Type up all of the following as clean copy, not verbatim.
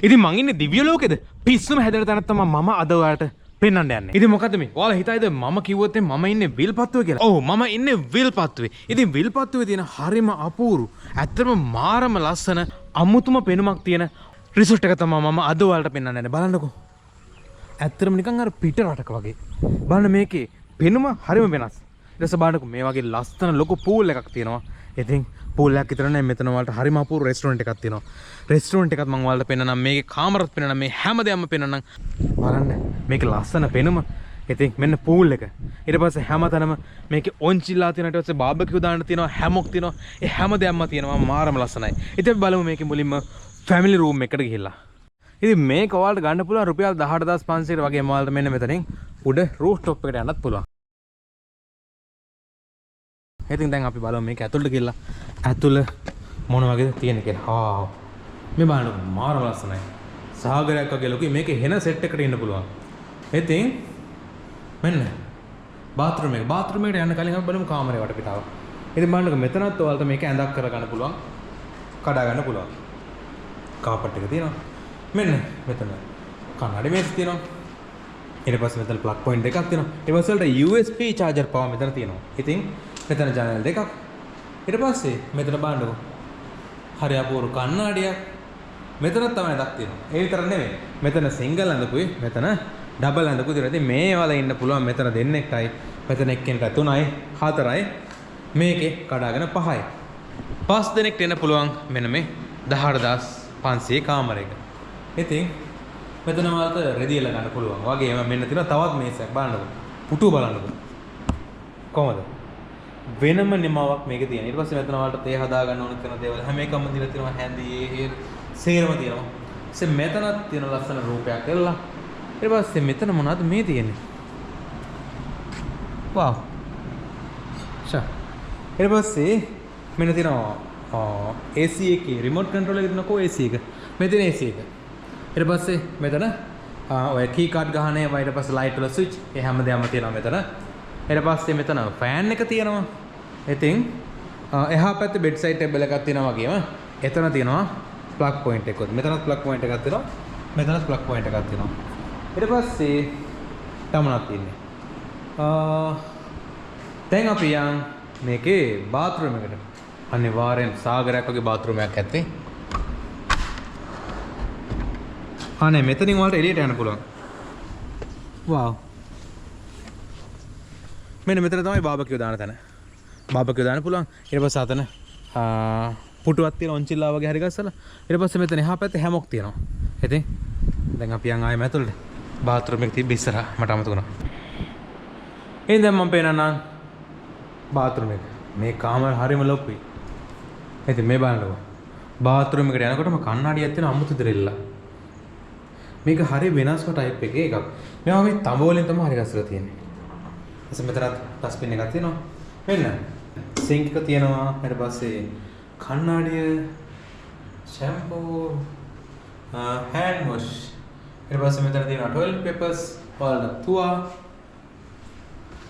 ඉතින් මං ඉන්නේ දිව්‍ය ලෝකෙද? පිස්සුම හැදෙන තැනක් තමයි මම අද ඔයාලට පෙන්වන්න යන්නේ. ඉතින් මොකද මේ? ඔයාලා හිතයිද මම කිව්වොත් මම ඉන්නේ විල්පත්තුවේ කියලා? ඔව්, මම ඉන්නේ විල්පත්තුවේ. ඉතින් විල්පත්තුවේ තියෙන හරිම අපූරු, ඇත්තටම මාරම ලස්සන අමුතුම පෙනුමක් තියෙන රිසෝට් එක තමයි මම අද ඔයාලට පෙන්වන්න යන්නේ. බලන්නකෝ. ඇත්තටම නිකන් අර පිට රටක වගේ. බලන්න මේකේ පෙනුම හරිම වෙනස්. ඊට පස්සේ බලන්නකෝ මේ වගේ ලස්සන ලොකු පූල් එකක් තියෙනවා. ඉතින් පූල් එකක් විතර නෑ, මෙතන ඔයාලට හරිම අපූර්ව රෙස්ටුරන්ට් එකක් තියෙනවා. රෙස්ටුරන්ට් එකත් මම ඔයාලට පෙන්නනම්, මේකේ කාමරත් පෙන්නනම්, මේ හැම දෙයක්ම පෙන්නනම්. බලන්න මේකේ ලස්සන පෙනුම. ඉතින් මෙන්න පූල් එක. ඊට පස්සේ හැමතැනම මේකේ ඔන්චිල්ලා තියෙනවා. ඊට පස්සේ බාබකියු දාන්න තියෙනවා, හැමොක් තියෙනවා. ඒ හැම දෙයක්ම තියෙනවා, මාරම ලස්සනයි. ඉතින් අපි බලමු මේකේ මුලින්ම ෆැමිලි රූම් එකට ගිහිල්ලා. ඉතින් මේක ඔයාලට ගන්න පුළුවන් රුපියල් 18500 වගේ. ඔයාලට මෙන්න මෙතනින් උඩ රූෆ් ටොප් එකට යන්නත් පුළුවන්. ඉතින් දැන් අපි බලමු මේක ඇතුළට ගිහිල්ලා ඇතුළ මොන වගේද තියෙන්නේ කියලා. ආ, මේ බලන්න, මාර ලස්සනයි. සාගරයක් වගේ ලොකුයි. මේකේ හෙන සෙට් එකට ඉන්න පුළුවන්. ඉතින් මෙන්න බාත්රූම් එක. බාත්රූම් එකට යන්න කලින් අපි බලමු කාමරේ වටපිටාව. ඉතින් බලන්නකෝ, මෙතනත් ඔයාලට මේක ඇඳක් කරගන්න පුළුවන්. කඩා ගන්න පුළුවන්. කාපට් එක තියෙනවා. මෙන්න මෙතන කන්නඩි මේස තියෙනවා. ඊට පස්සේ මෙතන ප්ලග් පොයින්ට් එකක් තියෙනවා. ඊට පස්සේ වලට USB charger පවා මෙතන තියෙනවා. ඉතින් මෙතන ජනේල් දෙකක්. ඊට පස්සේ මෙතන බලන්නකෝ, හරි අපූර්ව කණ්ණාඩියක්. මෙතනත් තමයි ඇඳක් තියෙනවා. ඒ විතර නෙමෙයි. මෙතන සිංගල් ඇඳකුයි මෙතන ඩබල් ඇඳකුයි තියෙනවා. ඉතින් මේ වල ඉන්න පුළුවන් මෙතන දෙන්නෙක්ටයි. මෙතන එක්කෙනෙක්ට 3යි 4යි, මේකේ කඩාගෙන 5යි. 5 දෙනෙක්ට එන්න පුළුවන් මෙන්න මේ 18500 කාමරයක. ඉතින් මෙතන ඔයාලට රෙදි එල්ල ගන්න පුළුවන්. වගේම මෙන්න තියෙනවා තවත් මේසයක්. බලන්නකෝ. පුටුව බලන්නකෝ. කොහමද? වෙනම නිමාවක් මේකේ තියෙන. ඊට පස්සේ මෙතන ඔයාලට තේ හදා ගන්න ඕන කරන දේවල් හැම එකම දීලා තියෙනවා. හැඳි ඒ සේරම තියෙනවා. ඊට මෙතනත් තියෙන ලස්සන රූපයක් එල්ලලා. ඊට පස්සේ මෙතන මොනවද මේ තියෙන්නේ? වාව්. ෂා. ඊට පස්සේ මෙන්න තියෙනවා AC එකේ රිමෝට් කන්ට්‍රෝල් එක තියෙනවා. කො AC එක? මෙතන AC එක. ඊට පස්සේ මෙතන ඔය කී කාඩ් ගහන ඒවා, ඊට පස්සේ ලයිට් වල ස්විච්, ඒ හැම දෙයක්ම තියෙනවා මෙතන. ඊට පස්සේ මෙතන ෆෑන් එක තියෙනවා. ඉතින් එහා පැත්තේ බෙඩ් සයිඩ් ටේබල් එකක් තියෙනවා වගේම එතන තියෙනවා ප්ලග් පොයින්ට් එකකුත්. මෙතනත් ප්ලග් පොයින්ට් එකක් තියෙනවා. මෙතනත් ප්ලග් පොයින්ට් එකක් තියෙනවා. ඊට පස්සේ තව මොනවද තියෙන්නේ? දැන් අපි යන් මේකේ බාත්රූම් එකට. අනිවාර්යෙන් සාගරයක් වගේ බාත්රූම් එකක් ඇත්තේ. ආ නෑ, මෙතනින් ඔයාලට එළියට යන්න පුළුවන්. වාව්. මෙන්න මෙතන තමයි බාබකියු දාන තැන. බාබකියු දාන්න පුළුවන්. ඊට පස්සේ අතන පුටුවක් තියෙන ඔන්චිල්ලා වගේ හරි ගස්සලා. ඊට පස්සේ මෙතන එහා පැත්තේ හැමොක් තියෙනවා. ඉතින් දැන් අපි යන් ආයෙ ඇතුළට. බාත්රූම් එක තිබ්බ ඉස්සරහා මට අමතක වුණා. ඉතින් දැන් මම පේනනම් බාත්රූම් එක. මේ කාමර හරිම ලොකුයි. ඉතින් මේ බලන්නකෝ. බාත්රූම් එකට යනකොටම කණ්ණාඩියක් තියෙන අමුතු දෙරෙල්ල. මේක හරි වෙනස්ම ටයිප් එකේ එකක්. මේවා මේ තඹ වලින් තමයි හරි ගස්සලා තියෙන්නේ. ඊට මෙතනත් ඩස්බින් එකක් තියෙනවා. මෙන්න සිංක් එක තියෙනවා. ඊට පස්සේ කණ්ණාඩිය, ෂැම්පූ, හෑන්ඩ් වොෂ්. ඊට පස්සේ මෙතන තියෙනවා ටොයිලට් පේපර්ස්, ඔයාලට තුවා.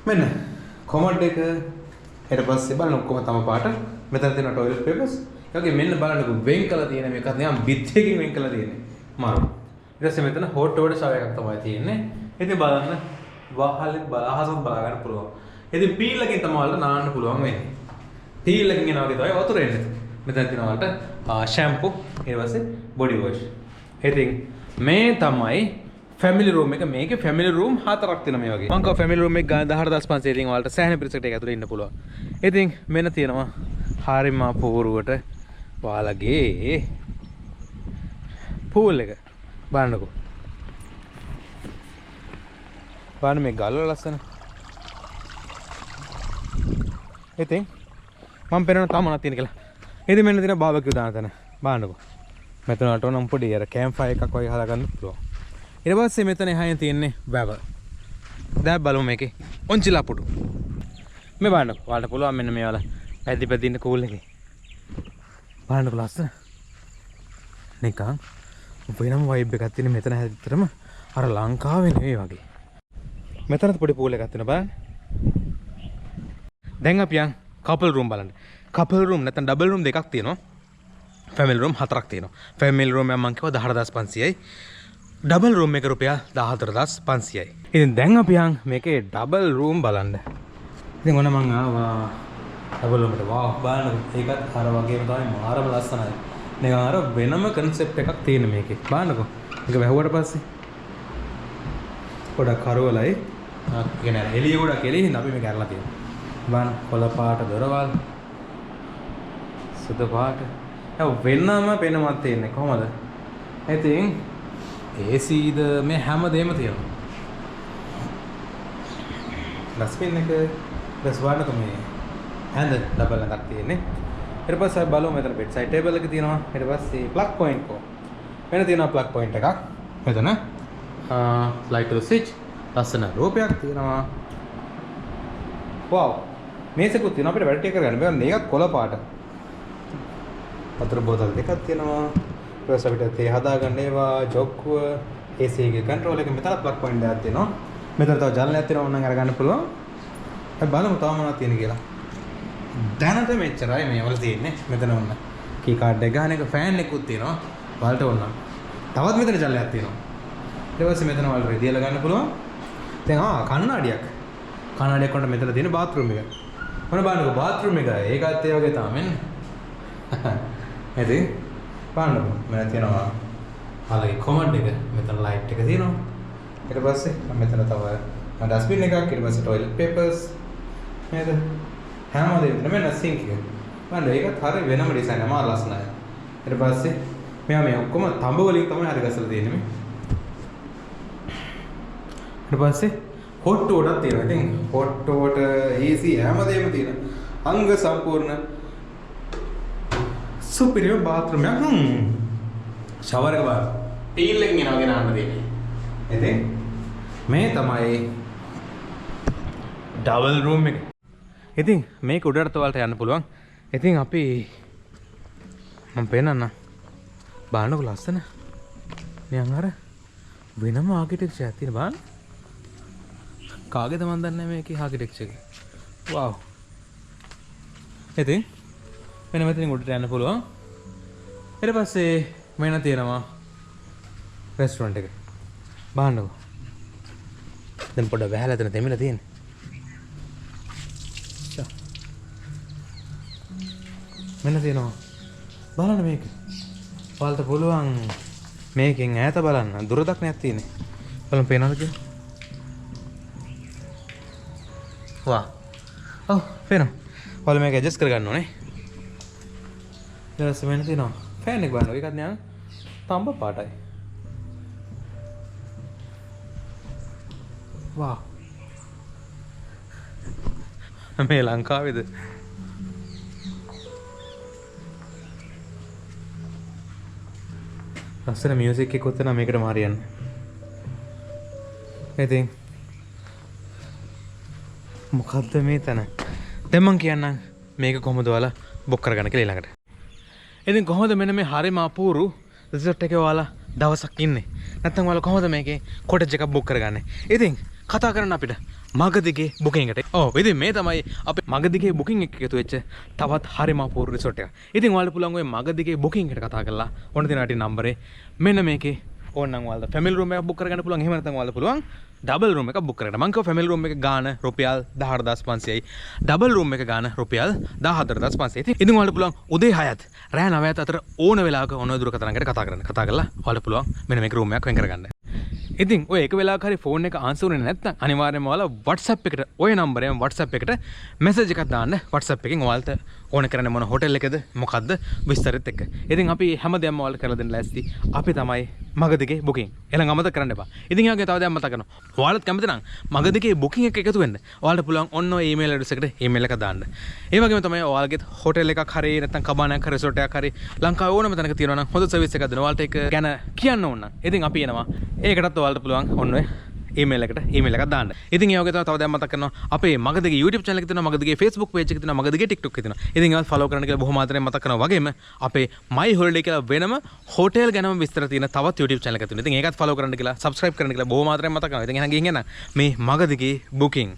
මෙන්න කොමඩ් එක. ඊට පස්සේ බලන්න ඔක්කොම තම පාට. මෙතන තියෙනවා ටොයිලට් පේපර්ස්. ඒ වගේ මෙන්න බලන්නකෝ වෙන් කරලා තියෙන මේකත් නිකන් බිත්තියකින් වෙන් කරලා තියෙන්නේ. මාරු. ඊට පස්සේ මෙතන හොට් වෝටර් ෂවර් එකක් තමයි තියෙන්නේ. ඉතින් බලන්න වහලෙත් බල අහසත් බලා ගන්න පුළුවන්. ඉතින් පීලකින් තමයි ඔයාලට නාන්න පුළුවන් වෙන්නේ. පීලකින් එනවා වගේ තමයි වතුර එන්නේ. මෙතන තියෙනවා ඔයාලට ෂැම්පූ, ඊට පස්සේ බොඩි වොෂ්. ඉතින් මේ තමයි ෆැමිලි රූම් එක. මේකේ ෆැමිලි රූම් 4ක් තියෙනවා මේ වගේ. මං කිව්වා ෆැමිලි රූම් එක ගන්න 18500. ඉතින් ඔයාලට සෑහෙන පිරිසකට ඒක ඇතුලේ ඉන්න පුළුවන්. ඉතින් මෙන්න තියෙනවා හරිම අපූර්වට ඔයාලගේ පූල් එක. බලන්නකෝ. බලන්න මේ ගල් වල ලස්සන. ඉතින් මම පෙන්නන තව මොනවද තියෙන කියලා. ඉතින් මෙන්න තියෙන බාබකියු දාන තැන. බලන්නකෝ. මෙතන වලට ඕනම් පොඩි අර කැම්ප් ෆයර් එකක් වගේ හදාගන්න පුළුවන්. ඊට පස්සේ මෙතන එහායින් තියෙන්නේ වැව. දැන් බලමු මේකේ ඔන්චිලා පුටු. මේ බලන්නකෝ. ඔයාලට පුළුවන් මෙන්න මේ වල පැදි පැදි ඉන්න කූල් එකේ. බලන්නකෝ ලස්සන. නිකන් වෙනම වයිබ් එකක් තියෙන මෙතන හැදිතරම අර ලංකාවේ නෙවෙයි වගේ. මෙතනත් පොඩි පූල් එකක් තියෙනවා බලන්න. දැන් අපි යන් කපල් රූම් බලන්න. කපල් රූම් නැත්නම් ඩබල් රූම් දෙකක් තියෙනවා. ෆැමිලි රූම් 4ක් තියෙනවා. ෆැමිලි රූම් එක මං කිව්වා 18500යි. ඩබල් රූම් එක රුපියල් 14500යි. ඉතින් දැන් අපි යන් මේකේ ඩබල් රූම් බලන්න. ඉතින් ඔන්න මං ආවා ඩබල් රූම් එකට. වාව් බලන්න, ඒකත් අර වගේම තමයි, මාරම ලස්සනයි. නිකන් අර වෙනම කන්සෙප්ට් එකක් තියෙන මේකේ. බලන්නකෝ. මේක වැහුවට පස්සේ පොඩක් කරවලයි. ඒ කියන්නේ අර එළිය ගොඩක් එළිය හින්දා අපි මේක අරලා තියෙනවා. බලන්න කොළ පාට දොරවල් සුදු පාට. වෙනම පෙනමක් තියෙන්නේ කොහමද? ඉතින් AC ද මේ හැම දෙයක්ම තියෙනවා. ඩස්බින් එක ඊට බලන්නකෝ මේ ඇඳ ඩබල් ඇඳක් තියෙන්නේ. ඊට පස්සේ අපි බලමු මෙතන බෙඩ් සයිඩ් ටේබල් එක තියෙනවා. ඊට පස්සේ ප්ලග් පොයින්ට් කො. වෙන තියෙනවා ප්ලග් පොයින්ට් එකක්. මෙතන ලයිට් ස්විච් ලස්සන රූපයක් තියෙනවා. වව් මේසෙකුත් තියෙනවා අපිට වැඩ ටික කරගන්න. බලන්න ඒකත් කොළ පාට. වතුර බෝතල් දෙකක් තියෙනවා. ඊට පස්සේ අපිට තේ හදාගන්න ඒවා ජොක්කුව AC එකේ කන්ට්‍රෝල් එක මෙතන ප්ලග් පොයින්ට් එකක් තියෙනවා. මෙතන තව ජනලයක් තියෙනවා ඕනනම් අරගන්න පුළුවන්. අපි බලමු තව මොනවද තියෙන කියලා. දැනට මෙච්චරයි මේ වල තියෙන්නේ. මෙතන ඔන්න කී කාඩ් එක ගහන එක ෆෑන් එකකුත් තියෙනවා. වලට ඕන නම්. තවත් මෙතන ජනලයක් තියෙනවා. ඊට පස්සේ මෙතන වලට රෙදියලා ගන්න පුළුවන්. දැන් කණ්ණාඩියක්. කණ්ණාඩියක් වුණා මෙතන තියෙන බාත්රූම් එක. මොන බලන්නකෝ බාත්රූම් එක. ඒකත් ඒ වගේ තමයි මෙන්න. ඉතින් බලන්නකෝ මෙතන තියෙනවා අලගේ කොමඩ් එක. මෙතන ලයිට් එක තියෙනවා. ඊට පස්සේ මෙතන තව ඩස්බින් එකක්. ඊට පස්සේ ටොයිලට් පේපර්ස් නේද? හැමදේම තියෙනවා. මෙන්න සිංක් එක. බලන්න ඒකත් හරි වෙනම ඩිසයින් එක මාර ලස්සනයි. ඊට පස්සේ මෙයා මේ ඔක්කොම තඹ වලින් තමයි හරි ගසලා තියෙන්නේ මේ. ඊට පස්සේ හොට් වෝටර් තියෙනවා. ඉතින් හොට් වෝටර් AC හැමදේම තියෙනවා. අංග සම්පූර්ණ සුපිරිම බාත්රූම් එකක්. ෂවර් එක බලන්න. ටීල් එකකින් එනවා ගෙන අන්න තියෙන්නේ. ඉතින් මේ තමයි ඩබල් රූම් එක. ඉතින් මේක උඩට ඔයාලට යන්න පුළුවන්. ඉතින් අපි මම පේනන්න බලන්නකො ලස්සන. නිකන් අර වෙනම ආකිටෙක්චර් එකක් තියෙන බලන්න. කාගේද මන් දන්නේ නැහැ මේකේ ආකිටෙක්චර් එක. වව්. ඉතින් වෙන මෙතනින් උඩට යන්න පුළුවන්. ඊට පස්සේ මෙන්න තියෙනවා රෙස්ටොරන්ට් එක. බලන්නකො. දැන් පොඩ වැහලා එතන දෙමිලා තියෙන්නේ. මෙන්න තියෙනවා. බලන්න මේක. ඔයාලට පුළුවන් මේකෙන් ඈත බලන්න. දුර දක්නයක් තියෙන්නේ. බලන්න පේනවද කියලා? වා. ඔව් පේනවා. ඔයාලා මේක ඇඩ්ජස්ට් කරගන්න ඕනේ. ඊට පස්සේ මෙන්න තියෙනවා. ෆෑන් එක බලන්න. ඒකත් නිකන් තඹ පාටයි. වා. මේ ලංකාවේද? ලස්සන මියුසික් එකක් ඔතන මේකටම හරියන්නේ. ඉතින් මොකද්ද මේ තැන? දැන් මං කියන්නම් මේක කොහොමද ඔයාලා බුක් කරගන්න කියලා ඊළඟට. ඉතින් කොහොමද මෙන්න මේ හරිම අපූරු රිසෝට් එකේ ඔයාලා දවසක් ඉන්නේ? නැත්නම් ඔයාලා කොහොමද මේකේ කොටේජ් එකක් බුක් කරගන්නේ? ඉතින් කතා කරන්න අපිට මගදිගේ බුකින් එකට. ඔව් ඉතින් මේ තමයි අපේ මගදිගේ බුකින් එක එකතු වෙච්ච තවත් හරිම අපූරු රිසෝට් එකක්. ඉතින් ඔයාලට පුළුවන් ඔය මගදිගේ බුකින් එකට කතා කරලා ඕන තියෙන අටි නම්බරේ මෙන්න මේකේ ඕනනම් ඔයාලට ෆැමිලි රූම් එකක් බුක් කරගන්න පුළුවන්. එහෙම නැත්නම් ඔයාලට පුළුවන් ඩබල් රූම් එකක් බුක් කරගන්න. මං කිව්වා ෆැමිලි රූම් එක ගාන රුපියල් 14500යි. ඩබල් රූම් එක ගාන රුපියල් 14500යි. ඉතින් ඔයාලට පුළුවන් උදේ 6ත් රෑ 9ත් අතර ඕන වෙලාවක ඕන දුරකථන අංකයට කතා කරන්න. කතා කරලා ඔයාලට පුළුවන් මෙන්න මේක රූම් එකක් වෙන් කරගන්න. ඉතින් ඔය එක වෙලාවක හරි ෆෝන් එක ආන්සර් වුණේ නැත්නම් අනිවාර්යයෙන්ම ඔයාලා WhatsApp එකට ඔය නම්බරයෙන් WhatsApp එකට මැසේජ් එකක් දාන්න. WhatsApp එකෙන් ඔයාලට ඕන කරන්නේ මොන හොටෙල් එකද මොකද්ද විස්තරෙත් එක්ක. ඉතින් අපි හැමදේම ඔයාලට කරලා දෙන්න ලෑස්ති. අපි තමයි මගදිගේ බුකින්. එහෙනම් අමතක කරන්න එපා. ඉතින් ඒ වගේ තව දෙයක් මතක කරගන්න. ඔයාලත් කැමති නම් මගදිගේ බුකින් එක එකතු වෙන්න. ඔයාලට පුළුවන් ඔන්න ඔය ඊමේල් ඇඩ්‍රස් එකට ඊමේල් එකක් දාන්න. ඒ වගේම තමයි ඔයාලගෙත් හොටෙල් එකක් හරි නැත්නම් කබානයක් හරි රිසෝට් එකක් හරි ලංකාවේ ඕනම තැනක තියෙනවා නම් හොඳ සර්විස් එකක් දෙනවා. ඔයාලට ඒක ගැන කියන්න ඕන නම් ඉතින් අපි එනවා. ඒකටත් ඔයාලට පුළුවන් ඔන්න ඔය ඊමේල් එකට ඊමේල් එකක් දාන්න. ඉතින් ඒ වගේ තමයි තව දෙයක් මතක් කරනවා. අපේ මගදිගේ YouTube channel එක තියෙනවා, මගදිගේ Facebook page එක තියෙනවා, මගදිගේ TikTok එක තියෙනවා. ඉතින් ඒවත් follow කරන්න කියලා බොහොම ආදරෙන් මතක් කරනවා. වගේම අපේ My Holiday කියලා වෙනම හෝටල් ගැනම විස්තර තියෙන තවත් YouTube channel එකක් තියෙනවා. ඉතින් ඒකත් follow කරන්න කියලා, subscribe කරන්න කියලා බොහොම ආදරෙන් මතක් කරනවා. ඉතින් එහෙනම් ගිහින් එන්න මේ මගදිගේ booking.